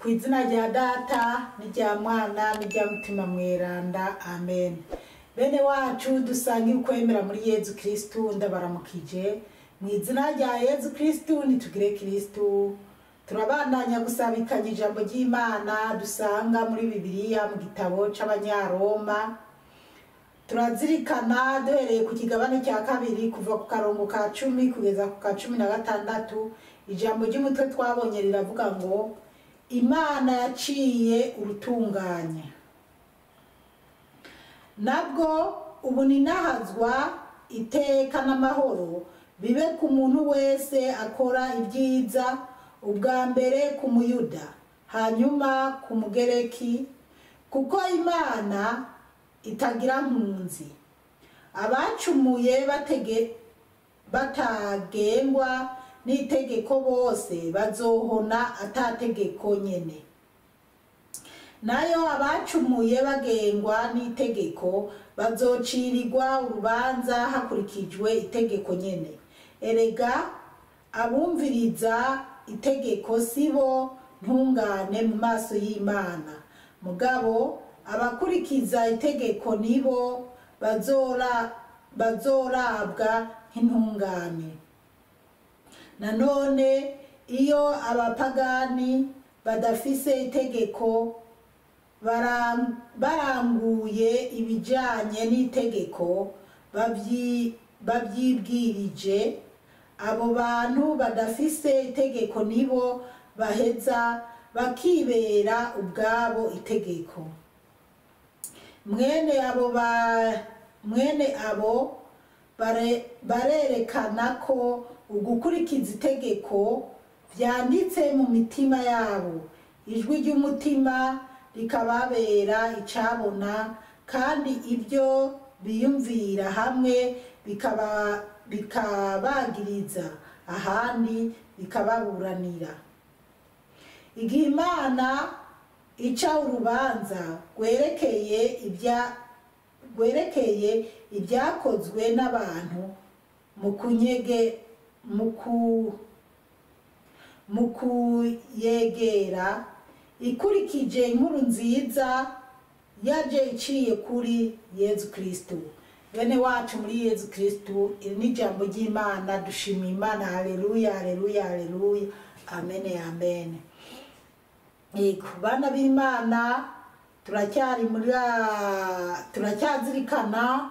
Ku izina rya Data n'irya Mwana n'irya Mutima Mweranda, amen. Bene wacu dusangiye ukwemera muri Yezu Kristu, ndabaramukije mu izina rya Yezu Kristu. Nitugire Kristu. Turabandanya gusabikanya ijambo ry'Imana dusanga muri Bibiliya mu gitabo c'Abanyaroma. Turazirikana duhereye ku kigabane cya kabiri, kuva ku karongo ka 10 kugeza ku ka 16. Ijambo ry'umutwe twabonye riravuga ngo: Imana yaciye urutunganya. Nabwo ubu ninahazwa, iteka n'amahoro bibe ku muntu wese akora ibyiza, ubwa mbere ku Muyuda, hanyuma ku Mugereki, kuko Imana itagira nkunzi. Abacumuye batagengwa n'itegeko bose bazohona atategeko nyene, nayo abacumuye bagengwa n'itegeko bazocirirwa urubanza hakurikijwe itegeko nyene. Erega abumviriza itegeko sibo ntungane mu maso y'Imana, mugabo abakurikiza itegeko nibo bazorabwa nk'intungane. Nanone iyo abapagani badafise itegeko baranguye ibijanye n'itegeko bavyibwirije, abo bantu badafise itegeko nibo baheza bakibera ubwabo itegeko. Mwene abo barerekana ko ugukurikiza itegeko vyanditse mu mitima yabo, ijwi ry'umutima rikababera icabona, kandi ibyo biyumvira hamwe bikabagiriza, ahandi bikababuranira. Igihe Imana ica urubanza rwerekeye ibyakozwe n'abantu mu kuyegera ikurikije inkuru nziza yaje iciye kuri Yezu Kristu. Bene wacu muri Yezu Kristu, iri ni ijambo ry'Imana. Dushima Imana. Haleluya, haleluya, haleluya, amen, amen. Yego, bana b'Imana, turacyari muri turacyazirikana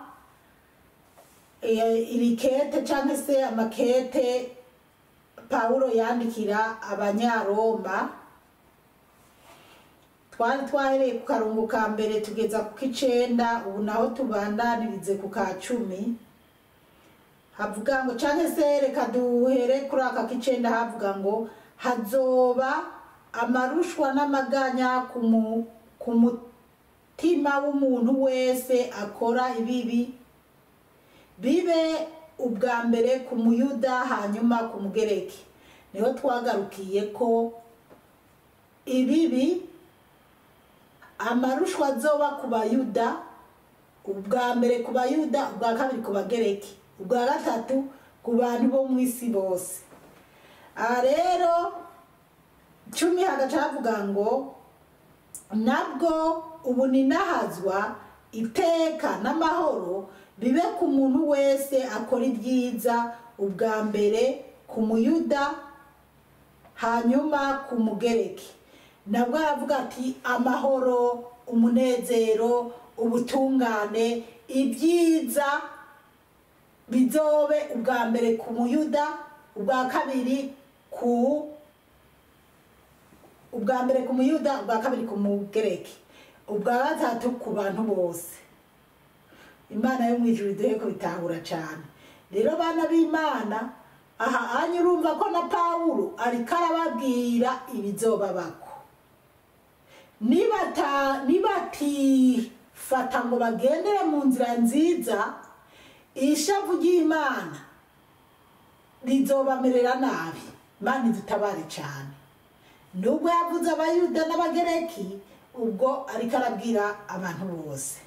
iri kete cyangwa se amakete Pawulo yandikira Abanyaroma. Twari twahereye ku karungu ka mbere tugeza ku k'icenda, ubu naho tubandanirize ku ka 10. Havuga ngo, canke se reka duhere kuri aka k'icenda, havuga ngo: hazoba amarushwa n'amaganya ku mutima w'umuntu wese akora ibibi, bibe ubwa mbere ku Muyuda, hanyuma ku Mugereki. Niho twagarukiye ko ibibi, amarushwa azoba ku Bayuda, ubwa mbere ku Bayuda, ubwa kabiri ku Bagereki, ubwa gatatu ku bantu bo mu isi bose. Aha rero 10 hagaca havuga ngo: nabwo ubu ninahazwa, iteka n'amahoro bibe ku muntu wese akora ibyiza, ubwa mbere ku Muyuda, hanyuma ku Mugereki. Nabwo aravuga ati: amahoro, umunezero, ubutungane, ibyiza bizobe ubwa mbere ku Muyuda, ubwa kabiri ku ubwa mbere ku Muyuda, ubwa kabiri ku Mugereki, ubwa gatatu ku bantu bose. Imana yo mu ijuru iduhe kubitahura cyane. Rero bana b'Imana, aha anya urumva ko na Pawulo ariko arababwira ibizobabako nibatifata ngo bagendere mu nzira nziza. Ishavu ry'Imana rizobamerera nabi. Imana idutabare cyane. Nubwo yavuze Abayuda n'Abagereki, ubwo ariko arabwira abantu bose.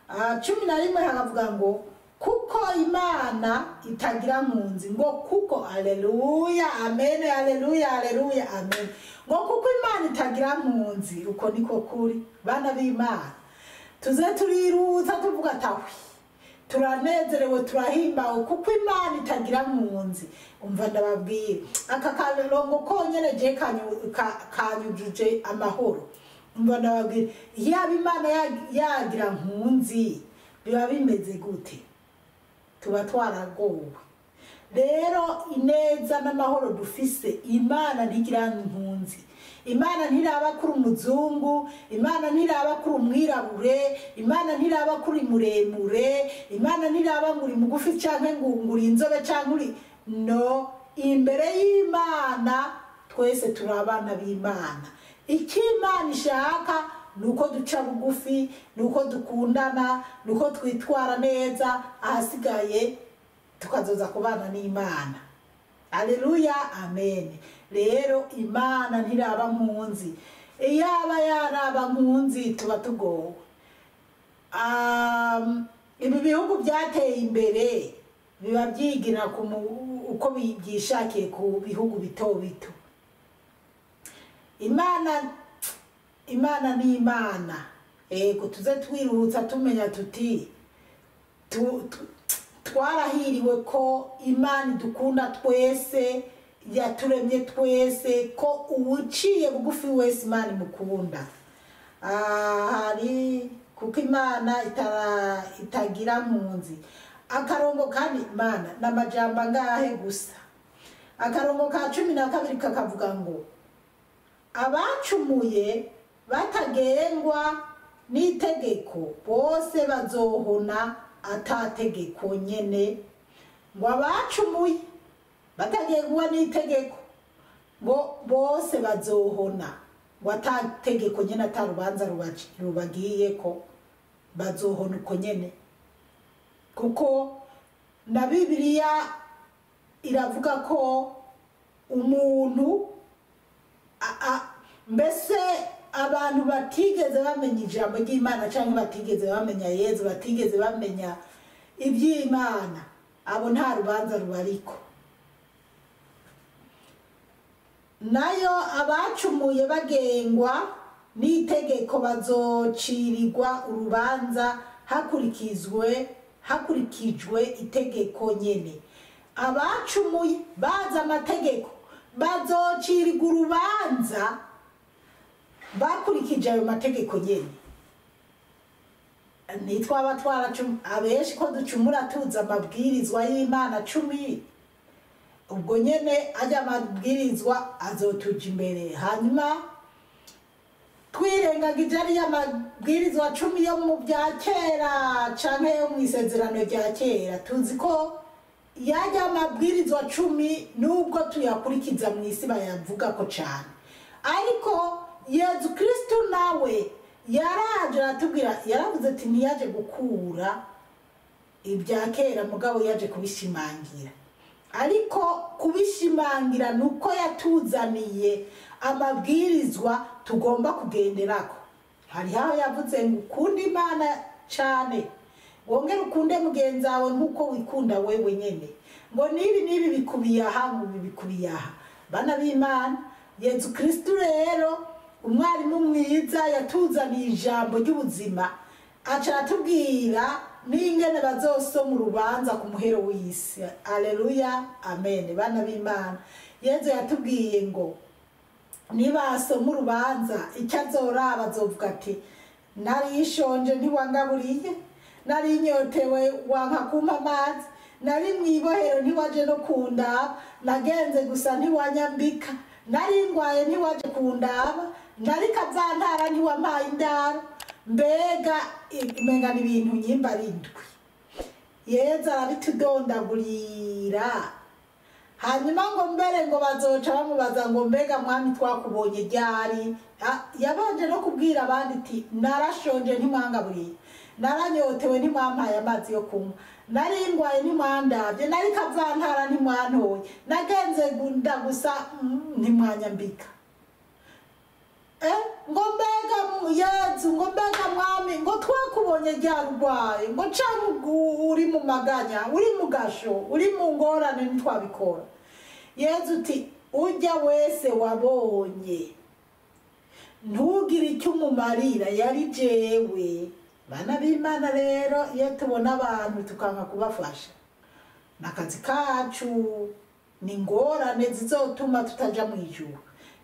11 hakavuga ngo: Kuko Imana itagira nkunzi, ngo kuko, aleluya, amen, aleluya, aleluya, amen. Ngo kuko Imana itagira nkunzi, uko niko kuri. Bana b'Imana, tuze turirutsa tuvuga atahwi, turanezerewe, turahimbawe kuko Imana itagira nkunzi. Umva ndababwira, aka karongo konyene je kanyujuje amahoro. Umva ndababwira, yaba Imana yagira nkunzi biba bimeze gute? Tuba twaragowe. Rero ineza n'amahoro dufise, Imana ntigira nkunzi. Imana ntiraba kuri umuzungu, Imana ntiraba kuri umwirabure, Imana ntiraba kuri muremure, Imana ntiraba ngo uri mugufi canke ngo uri inzobe canke uri no. Imbere y'Imana twese turi abana b'Imana. Icyo Imana ishaka ni uko duca bugufi, ni uko dukundana, ni uko twitwara neza, ahasigaye tukazoza kubana n'Imana. Aleluya, amen. Rero Imana ntiraba nkunzi. Iyaba yaraba nkunzi tuba tugowe. Ibi bihugu byateye imbere biba byigira uko byishakiye ku bihugu bito bito. Imana ni Imana. Ego tuze twirutsa tumenya tuti twarahiriwe ko Imana idukunda twese, yaturemye twese, ko uwuciye bugufi wese Imana imukunda. Hari kuko Imana itagira nkunzi. Akarongo kandi Imana n'amajambo angahe gusa. Akarongo ka 12 kakavuga ngo abacumuye batagengwa n'itegeko bose bazohona atategeko nyene. Ngo abacumuye batagengwa n'itegeko ngo bose bazohona, ngo atategeko nyene, atarubanza rubagiyeko, bazohona uko nyene. Kuko na Bibiliya iravuga ko umuntu mbese abantu batigeze bamenya ijambo ry'Imana cyangwa batigeze bamenya Yezu, batigeze bamenya iby'Imana, abo nta rubanza rubariko. Nayo abacumuye bagengwa n'itegeko bazocirirwa urubanza hakurikijwe itegeko nyene. Abacumuye baza amategeko bazocirirwa urubanza bakurikije ayo mategeko nyene. Nitwaba abenshi ko ducumura tuza amabwirizwa y'Imana 10, ubwo nyene ajya amabwirizwa azotuja imbere. Hanyuma twirengagije ariya mabwirizwa 10 yo mu bya kera canke yo mu isezerano rya kera, tuzi ko yajya amabwirizwa 10 nubwo tuyakurikiza mu isi bayavuga ko cane, ariko Yezu Kristo nawe yaraje aratubwira, yaravuze ati ntiyaje gukura ibya kera mugabo yaje kubishimangira. Ariko kubishimangira nuko yatuzaniye amabwirizwa tugomba kugenderako. Hari aho yavuze ngo ukunde Imana cane, wongere ukunde mugenzi wawe nkuko wikunda wewe nyene, ngo nibi nibi bikubiye aha, ngo ibi bikubiye aha. Bana b'Imana, Yezu Kristo rero umwarimu mwiza yatuzaniye ijambo ry'ubuzima, aca aratubwira n'ingene bazosoma urubanza ku muhero w'isi. Aleluya, amen. Bana b'Imana, Yezu yatubwiye ngo nibasoma urubanza icyo azoraba azovuga ati nari nshonje ntiwangaburiye, nari nyotewe wanka kumpa amazi, nari mw'ibohero ntiwaje no kundaba, nagenze gusa ntiwanyambika, nari ngwaye ntiwaje kundaba, nari kavantara ntiwampaye indaro. Mbega umenga ni ibintu nyimba ari indwi. Yezu arabitudondagurira. Hanyuma ngo mbere ngo bazoca bamubaza ngo mbega mwami twakubonye ryari? Yabanje no kubwira abandi ati narashonje ntimwangaburiye, naranyotewe ntimwampaye amazi yo kunywa, nari ngwaye ntimwandavye, nari kavantara ntimwantoye, nagenze gusa ntimwanyambika. Ngo mbega Yezu, ngo mbega mwami, ngo twakubonye ryarurwaye, ngo canke uri mu maganya, uri mu gasho, uri mu ngorane, ntitwabikora. Yezu uti ujya wese wabonye ntugire icyo umumarira yari jewe. Bana b'Imana rero, iyo tubona abantu tukanka kubafasha, ni akazi kacu, ni ingorane zizotuma tutaja mu ijuru.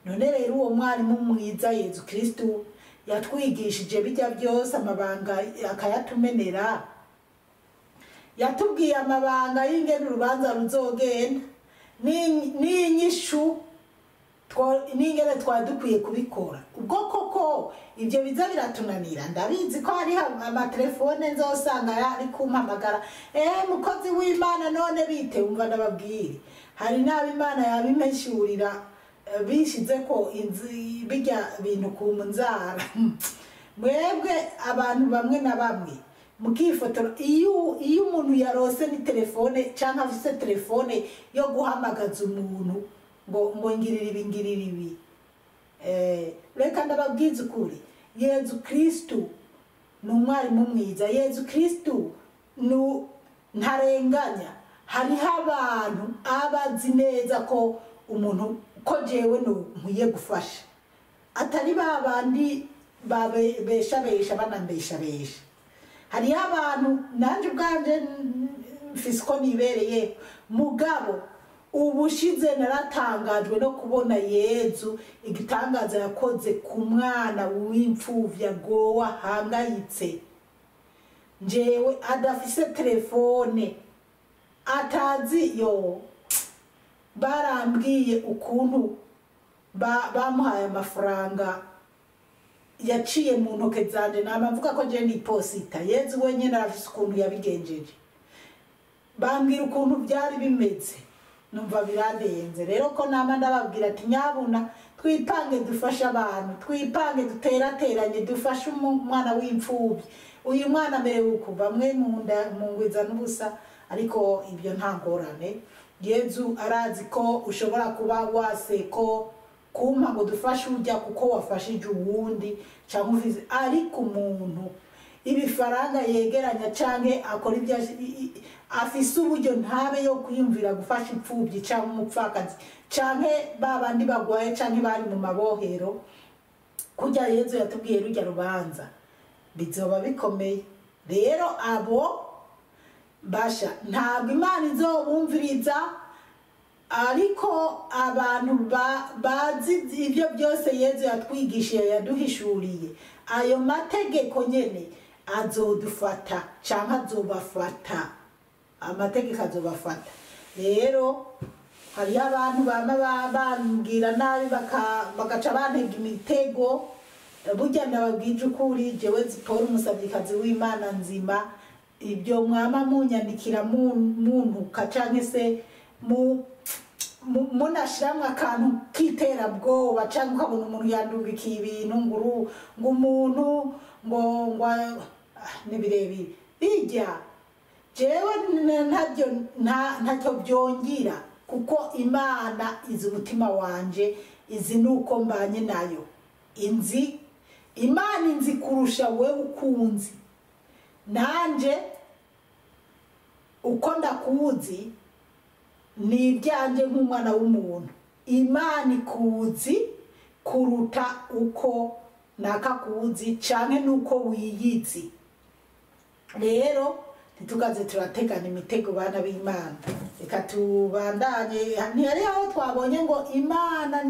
None rero uwo mwarimu mwiza Yezu Kristu yatwigishije bijya byose, amabanga akayatumenera, yatubwiye amabanga y'ingene urubanza ruzogenda n'inyishu n'ingene twari dukwiye kubikora. Ubwo koko ibyo biza biratunanira. Ndabizi ko hariho amatelefone nzosanga ari kumpamagara, mukozi w'Imana none bite? Umva ndababwire, hari n'abo Imana yabimpeshurira bishize ko bijya bintu ku nzara. Mwebwe abantu bamwe na bamwe mukifotora, iyo umuntu yarose ni telefone cyangwa afise telefone yo guhamagaza umuntu ngo ngirira ibi, ngirira ibi, reka ndababwize ukuri, Yezu Kristu ni umwarimu mwiza. Yezu Kristu ntarenganya. Hariho abantu abazi neza ko umuntu ko jewe nkwiye gufasha, atari ba bandi babeshabesha banambeshabesha. Hariho abantu nanje ubwanje mfise uko nibereye, mugabo ubushize naratangajwe no kubona Yezu igitangaza yakoze ku mwana w'imfuvyi agowe ahangayitse, njewe adafise telefone, atazi yo. Barambwiye ukuntu bamuhaye amafaranga yaciye mu ntoke zanje, nama mvuga ko je ni posita. Yezu wenyene arafise ukuntu yabigenjeje, bambwira ukuntu byari bimeze, numva birandenze. Rero ko nama ndababwira ati nyabuna twipange dufashe abantu, twipange duterateranye, dufashe umwana w'imfubyi, uyu mwana amerewe uku, bamwe mungwiza n'ubusa, ariko ibyo nta ngorane. Yezu arazi ko ushobora kuba wase ko kumpa ngo dufashe ujya kuko wafashije uwundi cyangwa uvize, ariko umuntu ibifaranga yegeranya canke akora ibyo afise uburyo ntabe yo kwiyumvira gufasha imfubyi cyangwa umupfakazi canke babandi bagwaye canke bari mu mabohero, kurya Yezu yatubwiye rujya rubanza bizoba bikomeye. Rero abo basha ntabwo Imana izobumviriza, ariko abantu bazi ibyo byose Yezu yatwigishije, yaduhishuriye, ayo mategeko nyene azodufata canke azobafata, amategeko azobafata. Rero hariho abantu bama bambwira nabi bagaca bantega imitego. Burya ndababwije ukuri, jewe Paul umusavyikazi w'Imana nzima, ibyo mwama munyandikira muntuka canke se munashiramwe akantu k'iterabwoba, canke ukabona umuntu yandungikiye ibintu ngo umuntu ngo ni birebire bijya, jewe ntacyo byongira, kuko Imana izi umutima wanje, izi nuko mbanye nayo, inzi Imana inzi kurusha wewe ukunzi. Nanje uko ndakuzi ni ibyanje nk'umwana w'umuntu, Imana ikuzi kuruta uko nakakuzi canke nuko wiyizi. Rero ntitukaze turategana imitego bana b'Imana, reka tubandanye. Ntihari aho twabonye ngo Imana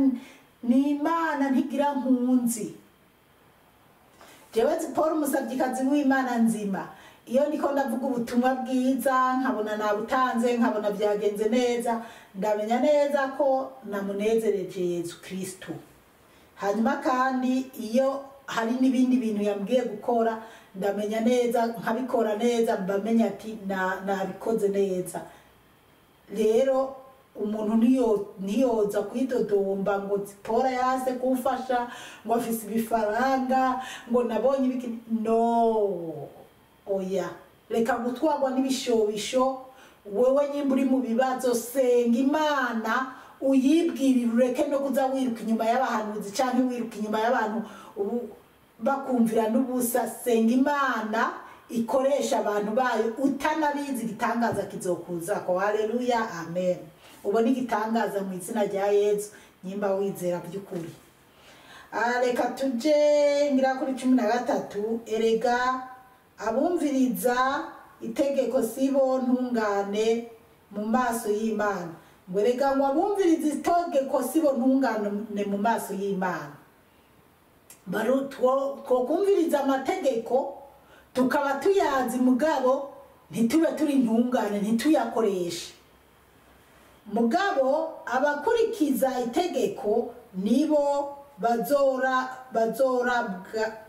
ni Imana ntigira nkunzi. Jewe Paul umusavyikazi w'Imana nzima, iyo ndiko ndavuga ubutumwa bwiza nkabona nabutanze, nkabona byagenze neza, ndamenya neza ko namunezereje Yezu Kristu. Hanyuma kandi iyo hari n'ibindi bintu yambwiye gukora, ndamenya neza nkabikora neza, mbamenya ati nabikoze neza. Rero umuntu ntiyoza kwidodomba ngo Paul yarase kumfasha, ngo afise ibifaranga, ngo nabonye ibiki. No, oya, reka gutwarwa n'ibishobisho. Wewe nyimba uri mu bibazo, senga Imana Uyibwirire, ureke no kuza wiruka inyuma y'abahanuzi canke wiruka inyuma y'abantu ubu bakumvira n'ubusa. Senga Imana ikoresha abantu bayo, utanabizi igitangaza kizokuzako. Haleluya, amen. Ubona igitangaza mu izina rya Yezu nyimba wizera by'ukuri. Reka tuje ngira kuri 13. Erega abumviriza itegeko sibo ntungane mu maso y'Imana. Ngo erega ngo abumviriza itegeko sibo ntungane mu maso y'Imana. Twokumviriza amategeko tukaba tuyazi, mugabo ntitube turi intungane, ntituyakoreshe. Mugabo abakurikiza itegeko nibo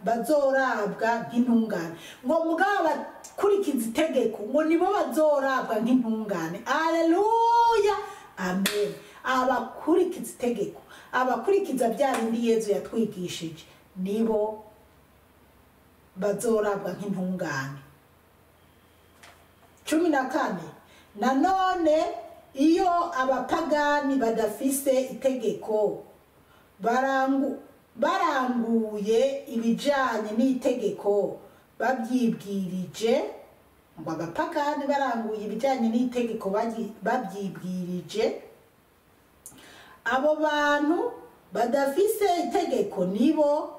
bazorabwa nk'intungane. Ngo mugabo abakurikiza itegeko ngo nibo bazorabwa nk'intungane. Aleluya, amen. Abakurikiza itegeko, abakurikiza bya bindi Yezu yatwigishije, nibo bazorabwa nk'intungane. 14. Nanone iyo abapagani badafise itegeko baranguye ibijanye n'itegeko babyibwirije, ngo abapagani baranguye ibijanye n'itegeko babyibwirije, abo bantu badafise itegeko nibo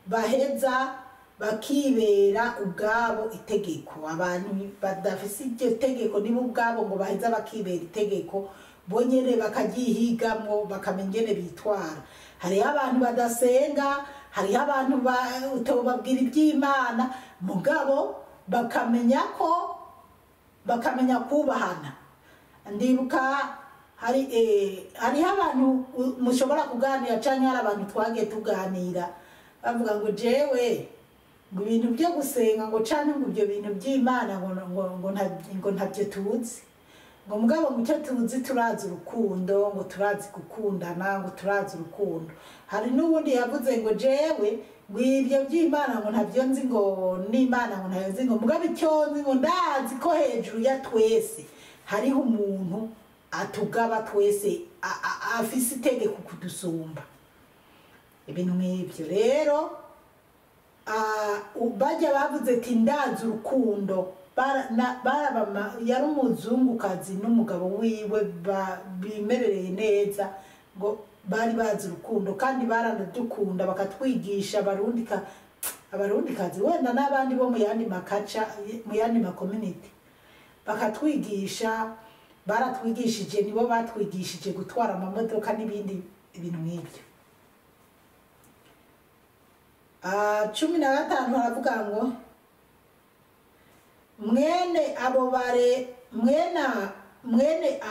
baheza bakibera ubwabo itegeko. Abantu badafise iryo tegeko nibo ubwabo ngo baheza bakibera itegeko, bonyene bakaryihigamo, bakamenya ingene bitwara. Hariho abantu badasenga, hariho abantu utobabwira iby'Imana, mugabo bakamenya ko bakamenya kubahana. Ndibuka hari hariho abantu mushobora kuganira, canke hari abantu twagiye tuganira bavuga ngo jewe ngo ibintu byo gusenga ngo canke ngo ibyo bintu by'Imana ngo ntabyo tuzi, ngo mugabo mu cyo tuzi turazi urukundo, ngo turazi gukundana, ngo turazi urukundo. Hari n'ubundi yavuze ngo jewe ngo ibyo by'Imana ngo ntabyo nzi, ngo n'Imana ngo ntabyo nzi, ngo mugabo icyo nzi ngo ndazi ko hejuru ya twese hariho umuntu atugaba twese, afise itegeko kudusumba. Ibintu nk'ibyo rero bajya bavuze ati ndazi urukundo. Yari umuzungukazi n'umugabo wiwe bimerereye neza, ngo bari bazi urukundo kandi baranadukunda, bakatwigisha abarundikazi wenda n'abandi bo mu yandi makaca, mu yandi makomuniti, bakatwigisha. Baratwigishije, nibo batwigishije gutwara amamodoka n'ibindi ibintu nk'ibyo. 15 haravuga ngo mwene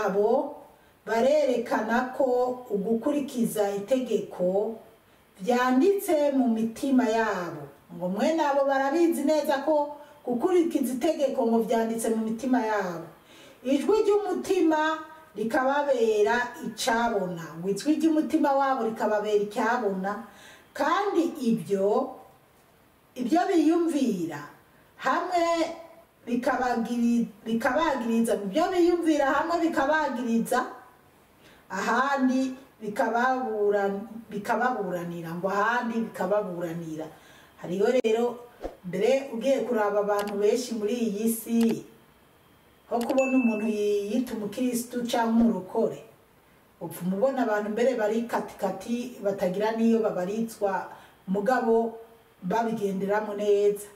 abo barerekana ko ugukurikiza itegeko byanditse mu mitima yabo. Ngo mwene abo barabizi neza ko gukurikiza itegeko ngo byanditse mu mitima yabo. Ijwi ry'umutima rikababera icabona, ngo ijwi ry'umutima wabo rikababera icyabona, kandi ibyo biyumvira hamwe bikabagiriza, ibyo biyumvira hamwe bikabagiriza, ahandi bikababuranira, ngo ahandi bikababuranira. Hariho rero mbere ugiye kuraba abantu benshi muri iyi si, ho kubona umuntu yiyita umukristu cyangwa umurokore, upfa umubona abantu mbere bari katikati batagira n'iyo babaritswa, mugabo babigenderamo neza.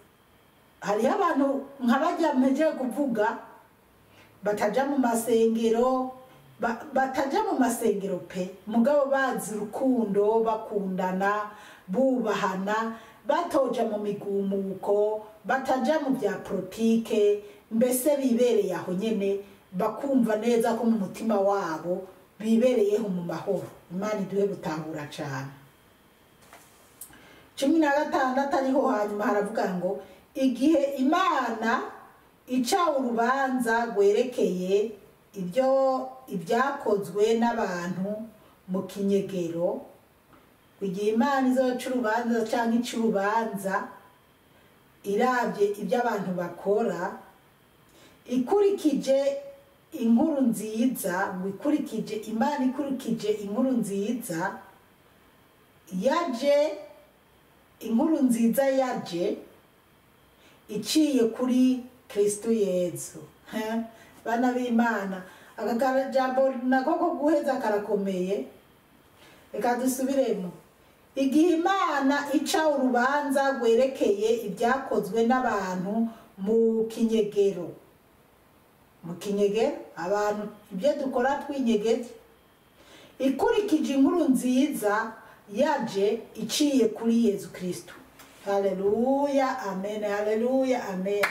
Hariho abantu nka bajya mpeje kuvuga bataja mu masengero, bataja mu masengero pe, mugabo bazi urukundo, bakundana, bubahana, batoja mu migumuko, bataja mu bya politike, mbese bibereye aho nyene, bakumva neza ko mu mutima wabo bibereyeho mu mahoro. Imana iduhe gutahura cyane. 16 ariho hanyuma haravuga ngo igihe Imana ica urubanza rwerekeye ibyo ibyakozwe n'abantu mu kinyegero, igihe Imana izoca urubanza cyangwa ica urubanza irabye ibyo abantu bakora, ikurikije Inkuru nziza ngo ikurikije Imana, ikurikije inkuru nziza yaje, inkuru nziza yaje iciye kuri Kristo Yezu. Bana b'Imana, aka kajambo nako ko guheza karakomeye. Reka dusubiremo. Igihe Imana ica urubanza rwerekeye ibyakozwe n'abantu mu kinyegero, mu kinyegero, abantu ibyo dukora twinyegeje, ikurikije inkuru nziza yaje iciye kuri Yezu Kristo. Haleluya, amen, haleluya, amen.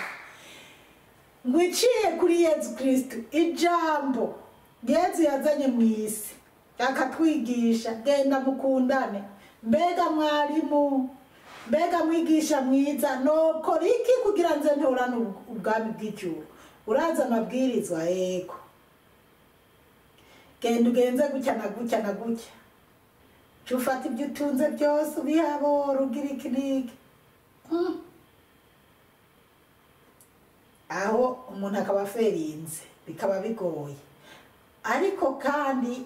Ngo iciye kuri Yezu Kristo, ijambo Yezu yazanye mu isi akatwigisha, genda mukundane. Mbega mwarimu, mbega mwigisha mwiza, nokora iki kugira nze ntorane ubwami bw'ijuru? Uraza amabwirizwa? Yego. Genda ugenze gutya na gutya na gutya, ca ufata ibyo utunze byose ubihabora, ugira iki n'iki. Aho umuntu akaba aferinze, bikaba bigoye. Ariko kandi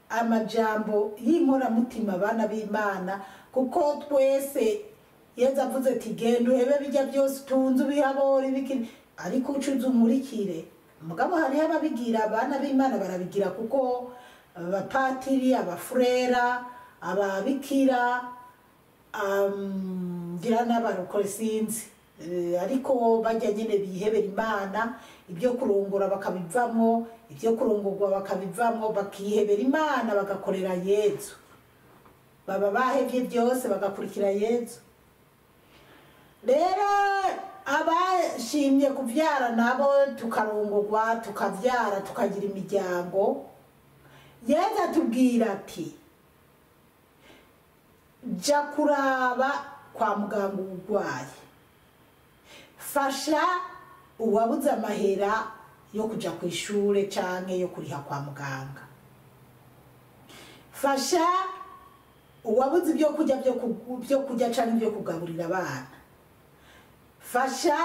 amajambo y'inkoramutima, bana b'Imana, kuko twese Yezu avuze ati genda uhebe bijya byose utunze ubihabora ibiki, ariko ucuze umurikire. Mugabo hariho ababigira, abana b'Imana barabigira, kuko abapatiri, abafurera, ababikira, ngira n'abarokore sinzi, ariko bajya nyine bihebera Imana, ibyo kurongora bakabivamwo, ibyo kurongorwa bakabivamwo, bakihebera Imana, bagakorera Yezu. Baba bahevye byose bagakurikira Yezu. Rero abashimye kuvyara nabo tukarongorwa, tukavyara, tukagira imiryango, Yezu atubwira ati ja kuraba kwa muganga urwaye, fasha uwabuze amahera yo kuja kw'ishure canke yo kuriha kwa muganga, fasha uwabuze ibyo kurya byo kurya canke ibyo kugaburira abana, fasha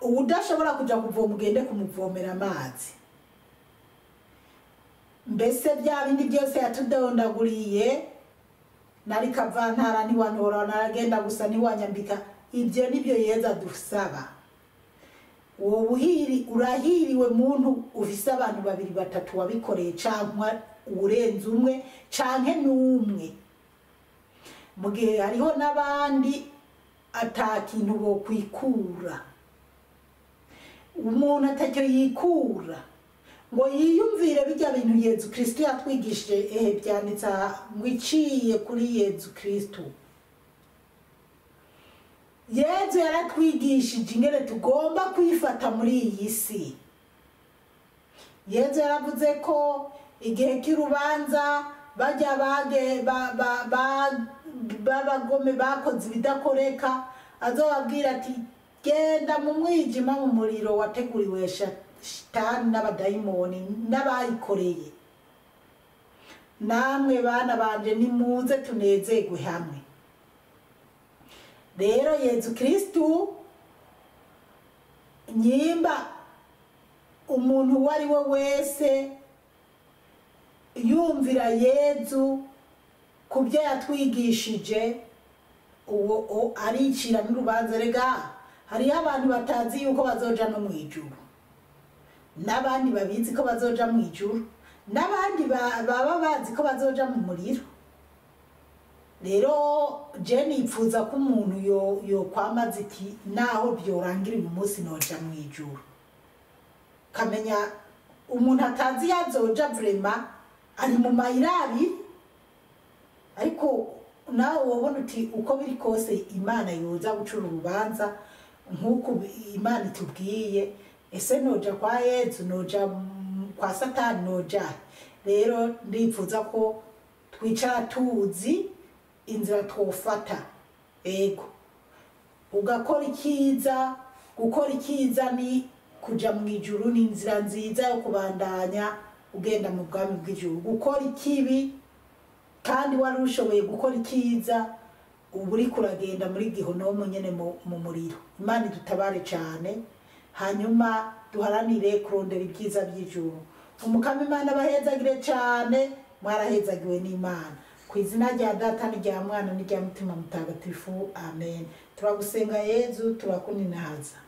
uwudashobora kuja kuvoma ugende kumuvomera amazi. Mbese bya bindi byose yatudondaguriye, nari kavantara ntiwantora, naragenda gusa ntiwanyambika, ibyo nibyo Yezu adusaba. Uwo buhiri urahiriwe muntu ufise abantu babiri batatu wabikoreye, canke urenze umwe canke n'umwe, mu gihe hariho n'abandi ata kintu bokwikura. Umuntu atacyo yikura ngo yiyumvire bijya bintu Yezu Kristo yatwigishije. Ehe, byanditse aha ngo iciye kuri Yezu Kristo. Yezu yaratwigishije ingene tugomba kwifata muri iyi si. Yezu yaravuze ko igihe cy'urubanza bajya bage b'abagome bakoze ibidakoreka, azobabwira ati genda mu mwijima, mu muriro wateguriwe shitani n'abadayimoni n'abayikoreye. Namwe bana banje nimuze tunezerwe hamwe. Rero Yezu Kristo, nyimba umuntu uwo ari we wese yumvira Yezu ku byo yatwigishije, uwo aricira n'urubanza. Rega hariho abantu batazi yuko bazoja no mu ijuru, n'abandi babizi ko bazoja mu ijuru, n'abandi baba bazi ko bazoja mu muriro. Rero je nipfuza ko umuntu yo kwamaza iti naho byorangira uyu munsi noja mu ijuru. Kamenya umuntu atazi yazoja vraiment ari mu mayira abiri, ariko nawe wobona uti uko biri kose Imana yoza gucura urubanza nk'uko Imana itubwiye. Ese noja kwa Yezu, noja kwa Satani, noja? Rero ndipfuza ko twicara tuzi inzira twofata. Ego, ugakora ikiza. Gukora ikiza ni kuja mu ijuru, ni inzira nziza yo kubandanya ugenda mu bwami bw'ijuru. Gukora ikibi kandi wari ushoboye gukora ikiza, uba uriko uragenda muri gihonomo nyene mu muriro. Imana idutabare cane, hanyuma duharanire kurondera ibyiza by'ijuru. Umukama Imana abahezagire cyane, mwarahezagiwe n'Imana. Ku izina rya Data n'irya Mwana n'irya Mutima Mutagatifu, amen. Turagusenga Yezu, turakuninahaza.